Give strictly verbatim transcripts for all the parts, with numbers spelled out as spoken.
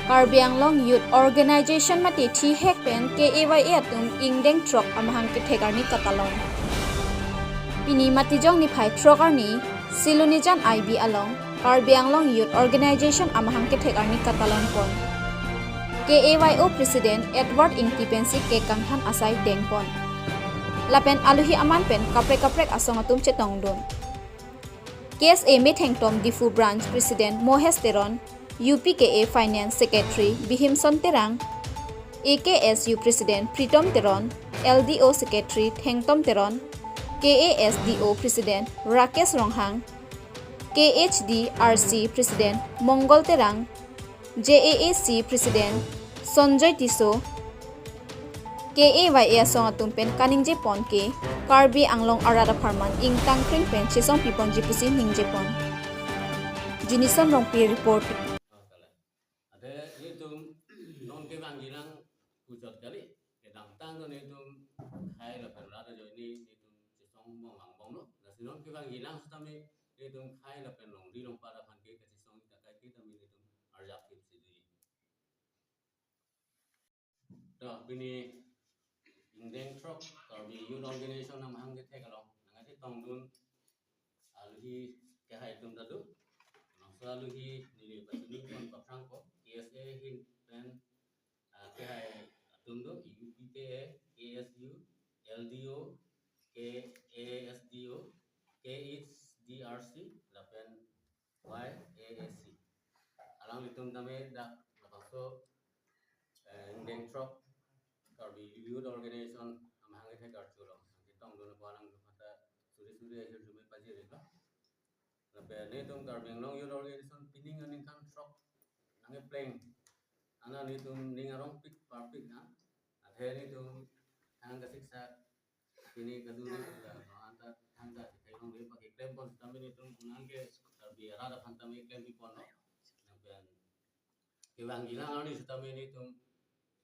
Karbi Anglong Youth Organization mate thihek pen K A Y A atum ingdeng throk amahang kethek arni katalon. Pini Matijong niphai throk arni Silonijan I B along Karbi Anglong Youth Organization amahang kethek arni katalon pon. K A Y O President Edward Ingti pensi cake kangthan asai dengpon. Lapen aluhi aman pen kaprek kaprek asong atum chetongdun. K S A Methengtom Diphu Branch President Mohesh Teron, U P K A Finance Secretary Bhimson Terang, A K S U President Pritom Teron, L D O Secretary Thengtom Teron, K A S D O President Rakesh Ronghang, K H D R C President Mongol Terang, J A A C President Sonjoy Tisso, K A Y A asong atum pen kaningje pon ke Karbi Anglong arat apharman ingtangkring pen chesong piponji pusi ningje pon. Jinison Rongpi report. Ate nelitum non kevangjilang puchot kali, kedamtang to nelitum khei lapen rat ajoine nelitum chesong bom vangbomlo. Lasi non kevangjilang setame nelitum khei lapen longri longpat aphan ke kachesong ita kai ke tame nelitum arjap thip si di. To pini ingdeng throk Karbi Youth Organization amahang kethek along nangkachetongdun aluhi kehai atum ta do. Bangso aluhi neli pachini pon paphrangpo, K S A ahin pen, ah, kehai atum do, U P K A, K S U, L D O, K A S D O, K H D R C, lapen Y A A C. Alanglitum tame dak labangso, eh, ingdeng throk Karbi Youth Organization amahang kethek arjulo. Nangketongdun apo alangtum aphanta suri suri ahirjume pajirlo. Lapen nelitum Karbi Anglong Youth Organization pining aningkan throk nangkepleng. Ana nelitum ning arongpik parpik na. Athe nelitum thang kasiksak pini kaduri anta thang kasiksak longle pakeklem pon setame nelitum unang ke Karbi arat aphan tame klem piponlo. Lapen kevangjilang arni setame nelitum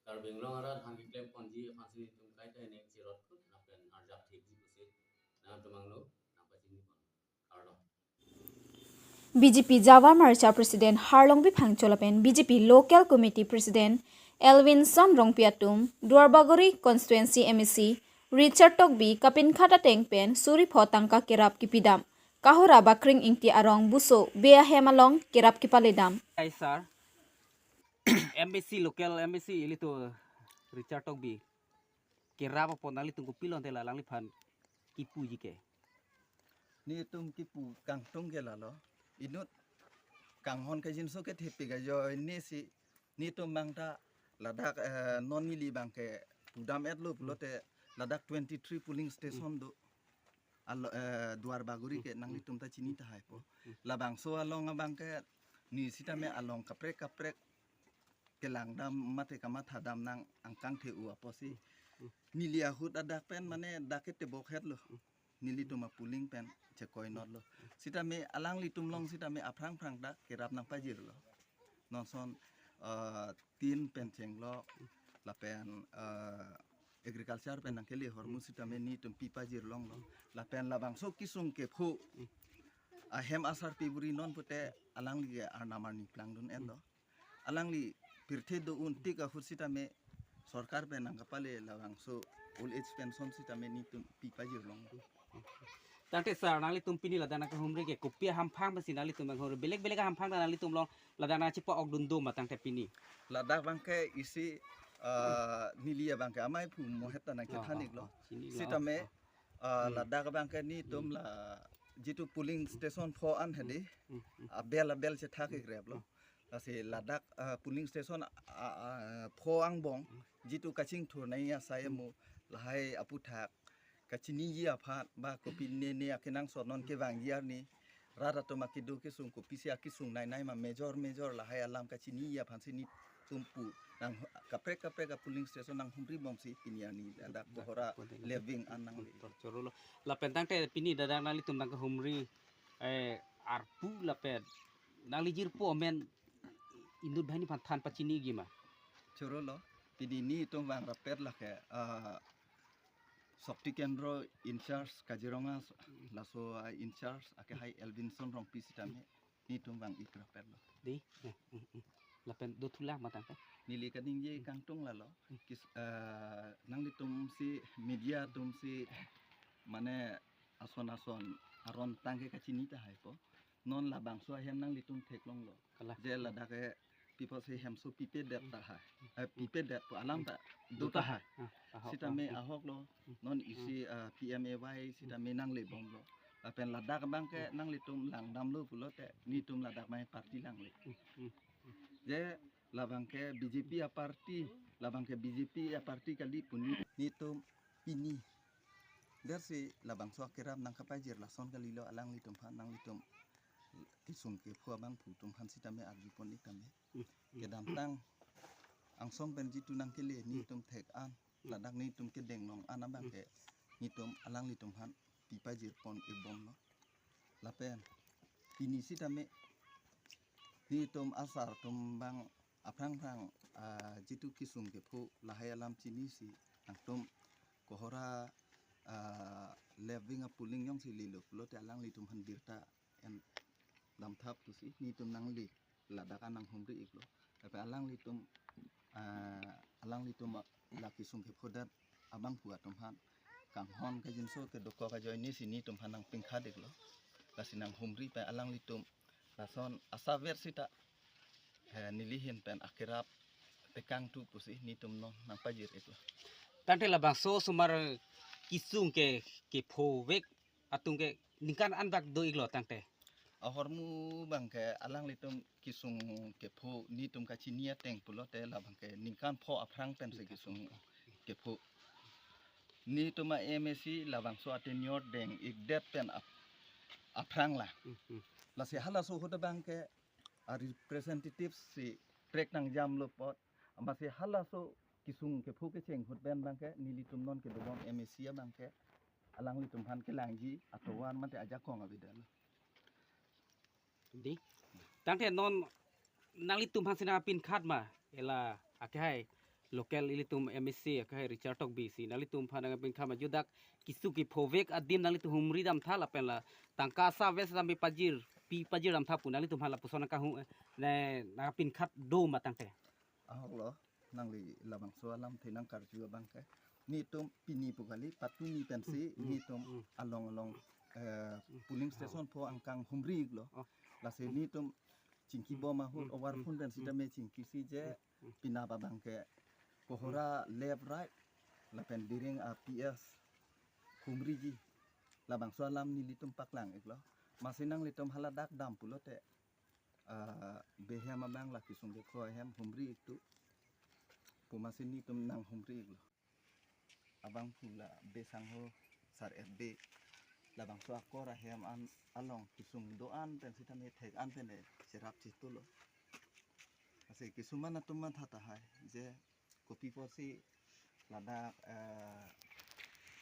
Karbi Anglong arat aphan keklem ponji aphansi nelitum kaita ning chirot khut lapen arjap thipji pusi nangtum angno nangpachini pon. Kardom. B J P Jawar Morcha President Harlongbi Phangcho lapen B J P Local Committee President Elvinson Rongpi atum Duarbagori Constituency M A C Richard Tokbi kapinkhat ateng pen suri pho tangka kerap kipidam. Kahura Bakring Ingti arong Buso Bey ahem along kerap kipaledam. Hi sir, M A C local M A C ilitum Richard Tokbi kerap apot nanglitum kopilo ante la alangliphan kipuji ke? Nelitum kipu kangtung ke lalo. Inut kanghon kajinso ke thepik ajoine si nelitum abang ta ladak, eh, non neli abang ke pudam-etlo pulote ladak twenty-three polling station do. Alo, eh, Duarbagori ke nanglitum ta chini tahai po. Labangso along abang ke neli setame along kaprek kaprek kelangdam mate kamathadam nang angkang the-u apotsi neli ahut adak pen mane dak ke tebok-etlo. Nelitum a polling pen chekoinotlo. Setame alanglitum along setame aphrang phrang dak kerap nangpajirlo. Non ason, eh, tin pen chenglo lapen, eh, agriculture pen nangkele ahormu setame nelitum pipajir longlo. Lapen labangso kesung kepho ahem asarpi buri non pute alangli ke arnam arni plangdun-etlo. Alangli pirthe do-un tik ahut setame sorkar pen nangkapale labangso old age pension setame nelitum pipajir long. Tangte sir, nanglitum pini ladak nangkehumri ke kopi ahamphang pensi nanglitum nanghumri? Belek belek ahamphang ta nanglitum along ladak nangchepa-okdun do ma tangte pini? Ladak abang ke isi, eh, neli abang ke amei phu Mohesh ta nangkethan-iklo. Oh, oh, oh, chini lo. Setame, oh, oh. Eh, ladak abang ke nelitum la jitu polling station pho an hedi. Hmm, hmm. Abel abel chethak-ikreplo. Lasi ladak, eh, polling station a, a, pho angbong jitu kachingthur nangji asai amu lahai aputhak kachiniji aphan ba kopine ne akenangsot non kevangji arni rat atum akedo kesung kopisi akesung nainai ma major major lahai alam kachiniji aphansi nelitum pu nang kaprek kaprek a polling station nanghumri bomsi pini arni ladak Kohora Leving an nang. Chorolo. Lapen tangte pini ladak nanglitum nangkehumri, eh, arpu lapen nangli jirpo amen inut banghini aphan than pachiniji ma? Chorolo, pini nelitum vang rapet lake, ah, Shakti Kendra in charge Kaziranga laso, ah, in charge akehai Elvinson Rongpi setame nelitum vang-ik rapetlo. Di? Hmm, hmm, hmm. Lapen do thulang matang ke. Neli kaningje kangtung lalo. Hmm. Kis, eh, nanglitum si media atum si mane ason ason aron tangke kachini tahai po. Non labangso ahem nanglitum theklonglo. Kalang. Je ladak ke people si hemso pipedet tahai. Eh, pipedet po alam ta do tahai. Ah, ahok, sitame ahok. Ahoklo. Hmm. Non isi, eh, P M A Y sitame nanglebomlo. Lapen ladak abangke nanglitum langdamlo pulote netum ladak abang party langle. Hmm, hmm. Je labangke B J P a-party, labangke B J P a-party kali pu netum pini. Dersi labangso akerap nangkapajir lason kalilo alanglitum aphan, nanglitum kesung kepho abangphu atum aphan sitame arjupon ik tame. Hmm, hmm. Kedamtang angsong pen jitu nangkele netum thek an, ladak netum kedeng long an abangke netum alanglitum aphan pipajirpon ikbomlo. Lapen pini sitame netum asar atum abang aphrang phrang, ah, jitu kesung kepho lahai alam chinisi nangtum Kohora, ah, left wing a-polling jongsi lelo pulote alanglitum aphan birta en damthap pusi netum nangle ladak an nanghumri iklo. Lapen alanglitum, ah, alanglitum la kesung kephodet abangphu atum aphan kanghon kajinso kedokok ajoine si netum aphan nangpingkhat iklo. Lasi nanghumri pen alanglitum lason asaver sita, eh, neli ahin pen akerap tekangtu pusi netum non nangpajir iklo. Tangte labangso osomar kesung ke, kephovek atum ke ningkan anbak do iklo tangte? Ahormu abangke alanglitum kesung kepho netum kachini ateng pulote labangke ningkan pho aphrang pensi kesung kepho. Netum a-M A C labangso a-tenure deng ikdet pen ap-, aphrang la. Hmm, hmm. Lasi halaso ahut abangke a-representative si prek nangjamlo apot. Amatsi halaso kesung kepho kecheng ahut pen abangke nelitum non kedobom M A C abangke alanglitum aphan kelangji atovar mate ajakong avedetlo. Dei. Tangte non nanglitum aphan si nangpinkhat ma, ela akehai local ilitum M A C akehai Richard Tokbi si nanglitum aphan nangpinkhat ma, judak kesung kephovek adim nanglitum humri damtha lapen la tangka asaver sitame pajir, pipajir damtha pu nanglitum aphan lapuson nangkahum, ne, nangpinkhat do ma tangte? Ahoklo, nangli labangso alamthe nangkarju abangke. Netum pini pu kali, patumi pensi, hmm, hmm, netum, hmm, along along, eh, hmm, polling station pho angkang humri iklo. Oh. Lasi netum chingkibom ahut, hmm, overphone, hmm, pen sitame chingkisi je, hmm, hmm, penap abangke Kohora left right lapen Diring a-P S humriji. Labangso alam nelitum paklang iklo. Amatsi nanglitum haladak dam pulote, ah, behem abang la kesung kepho ahem humri iktu pu amatsi netum nanghumri iklo. Abangphu la Besangho Sar F B labangso akor ahem an along kesung do-an pen sitame thek an pen cherap chitulo. Lasi kisuman atum matha tahai je kopi apotsi ladak, eh,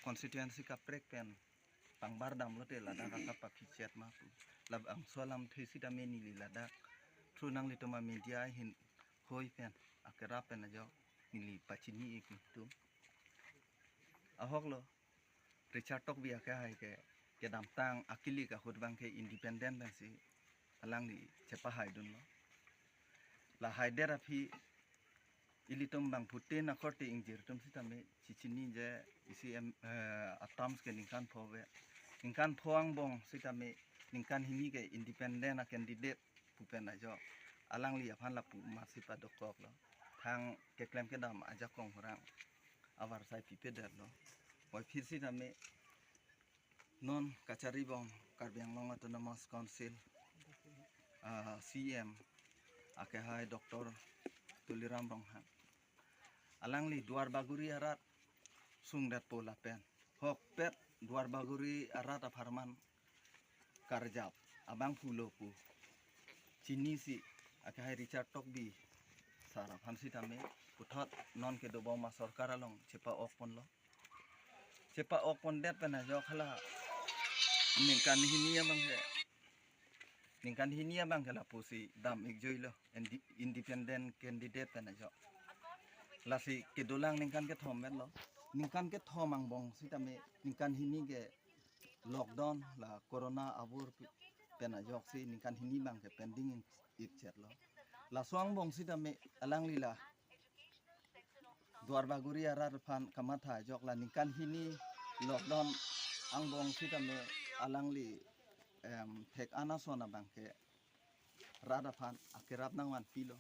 constituency kaprek pen pangbar damlote ladak akap aphi chet ma pu. Labangso alamthe sitame neli ladak through nanglitum a-media ahin hoi pen akerap pen ajok neli pachini ik netum. Ahoklo, Richard Tokbi akehai ke kedamtang akilik ahut abangke independent pensi alangli chepahaidunlo. Lahaidet aphi ilitum bangphutin akorte ingjir atum sitame chechini je isi em, eh, a-terms ke ningkan pho ave. Ningkan pho angbong sitame ningkan hini ke independent a-candidate pu pen ajok alangli aphan lapu amatsi padokoklo. Thang keklem kedam ajakong hurang avarsai pipedetlo. Puvoiphit sitame non kacharibom Karbi Anglong Autonomous Council, ah, C E M akehai Doctor Tuliram Ronghang. Alangli Duar Bagori arat sungdetpo lapen hokpet Duar Bagori arat apharman karjap abangphulo pu chinisi akehai Richard Tokbi sar aphan sitame puthot non kedobom asorkar along chepa-okponlo. Chepa-okpondet pen ajok hala ningkan hini abangke, ningkan hini abangke lapusi dam ikjoilo, indi-, independent candidate pen ajok. Lasi kedolang ningkan kethom metlo. Ningkan kethom angbong sitame ningkan hini ke lockdown la corona abur pen ajoksi ningkan hini abangke pending ikchetlo. Laso angbong sitame alangli la Duarbagori arat aphan kamatha ajok la ningkan hini lockdown angbong sitame alangli em, thek-an ason abang ke rat aphan akerap nangvanpilo.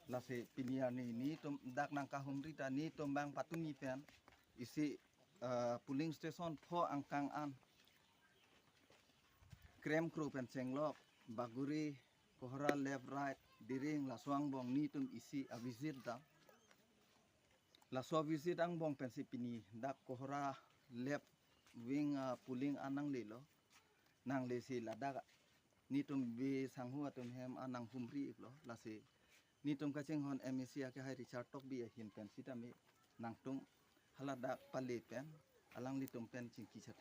Lasi pini arni netum dak nangkahumri ta netum bang patumi pen isi eh, polling station pho angkang an krem kro pen chenglok Bagori Kohora left right Diring laso angbong netum isi avisit dam. Laso avisit angbong pensi pini dak Kohora left wing ah, polling an nanglelo. Nanglesi ladak netum bi sanghu atum hem an nanghumri iklo. Lasi netum kachinghon M A C akehai Richard Tokbi ahin pen sitame nangtum haladak pale pen alanglitum pen chingki chat